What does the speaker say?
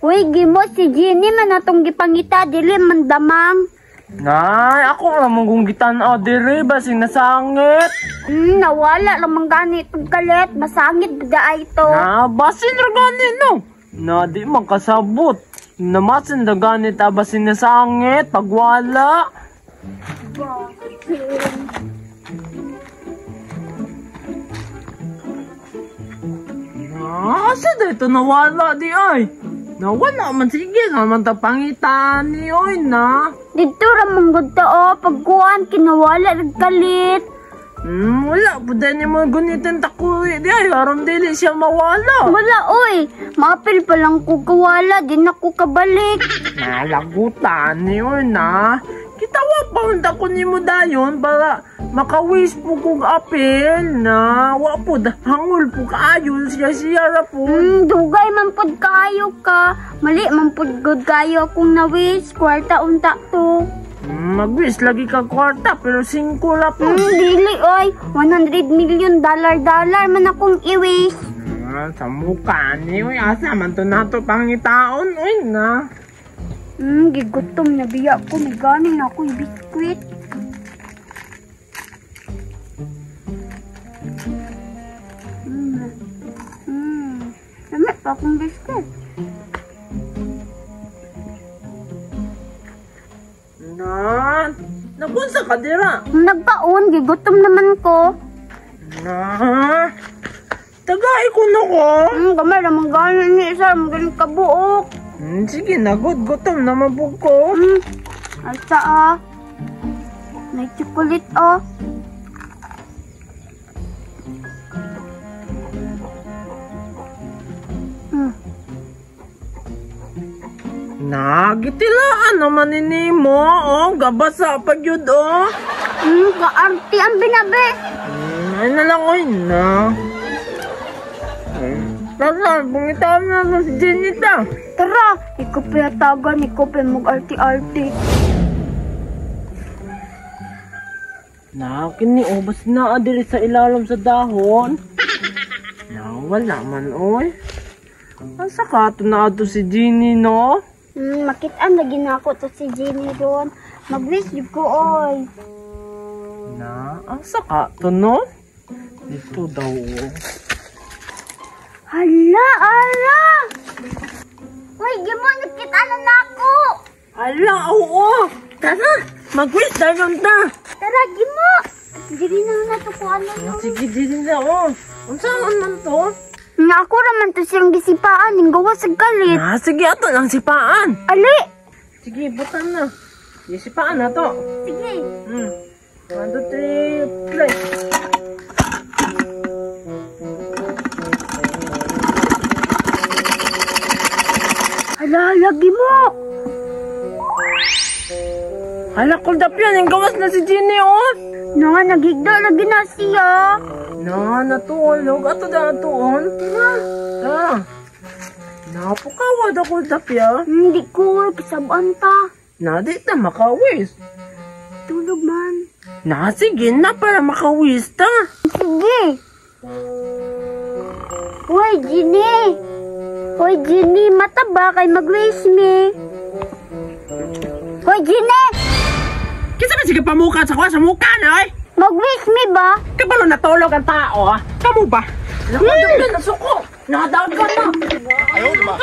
Uy, Gimo, si Jenny man atong gipangita, dili man damang. Nay, ako ra mong kung gitan-aw diri basing nasangit. Nawala lang gani itong kalit, masangit bida ito. Na, basin ra gani no. Na di man kasabot. Namasin da gani ta basin nasangit pagwala. Basin. Na, asa da ito nawala di ay? Nawala man sige naman ta pangitan ni oy na. Dito ra man gud ta oh, pagkuan kinawala nagkalit. Wala pud ni mo gunitin takuri di ay aron dili siya mawala. Wala oy, maapil pa lang ko kawala, di na ko kabalik. Nalagutan ni oy na. Kitawa pa unta ko nimo dayon para makawish po kog apil na wa pud hangol po kaayo siya siya ra po. Dugay man pud kaayo ka. Mali man pud gud kaayo akong na-wish, kwarta unta to. Mag-wish lagi ka kwarta pero 5 ra po. Dili oy, 100 million dollar man akong i-wish. Sa mukha ni oy, asa man to nato pangitaon oy na. Gigutom na biya ko, may ganin ako biskwit. Dami pa akong biskwit. Na, nagunsa ka dira? Nagpaon, gigutom naman ko. Na, tagay ko na ko. Gamay naman ganin ni isa, magaling kabuok. Sige, nagod, gutom na mabog ko. Asa ah. May chocolate ah. Nagitilaan naman ni mo, oh. Gabasa pa yun, oh. Kaarte ang binabi. Ay na lang, oy, na. Tara, bungitaan na na si Jenny ta. Tara, ikaw pa yatagan, ikaw pa mag-arti-arti. Na, kini, oh, basta naa diri sa ilalom sa dahon. Na, wala man, oy. Ang sakato na ato si Jenny, no? Makitaan lagi na ako to si Jenny doon. Mag-wish ko, oy. Na, ang sakato, no? Dito daw, oh. Hala, ala! Uy, Gimo, nagkita na ako! Hala, oo! Tara, mag-wish tayo ta! Tara, Gimo! Dili na na ito kung ano. Sige, dili na, oh. Unsa man to? Nga ako raman to siyang gisipaan, yung gawa sa galit. Ah, sige, ato lang sipaan. Ali! Sige, butan na. Gisipaan na to. Sige. 1, 2, 3, play. Hala, lagi mo! Hala, kuldap yan! Yung gawas na si Jenny, oh! Na, nagigda lagi na siya! Na, natulog. Ato na, natuon. Tara! Tara! Napukawa na kuldap yan. Hindi ko, kasabaan ta. Na, di na makawis. Tulog man. Na, sige na para makawis ta. Sige! Uy, Jenny! Hoy, Jenny, mata ba kay mag-wish me? Hoy, Jenny! Kisa ba sige pamuka sa kuha sa muka na, oy? Mag-wish me ba? Kabalo natulog ang tao, ah. Kamu ba? Nakadap ka, nasuko. Nakadap ka na. Ayaw, diba?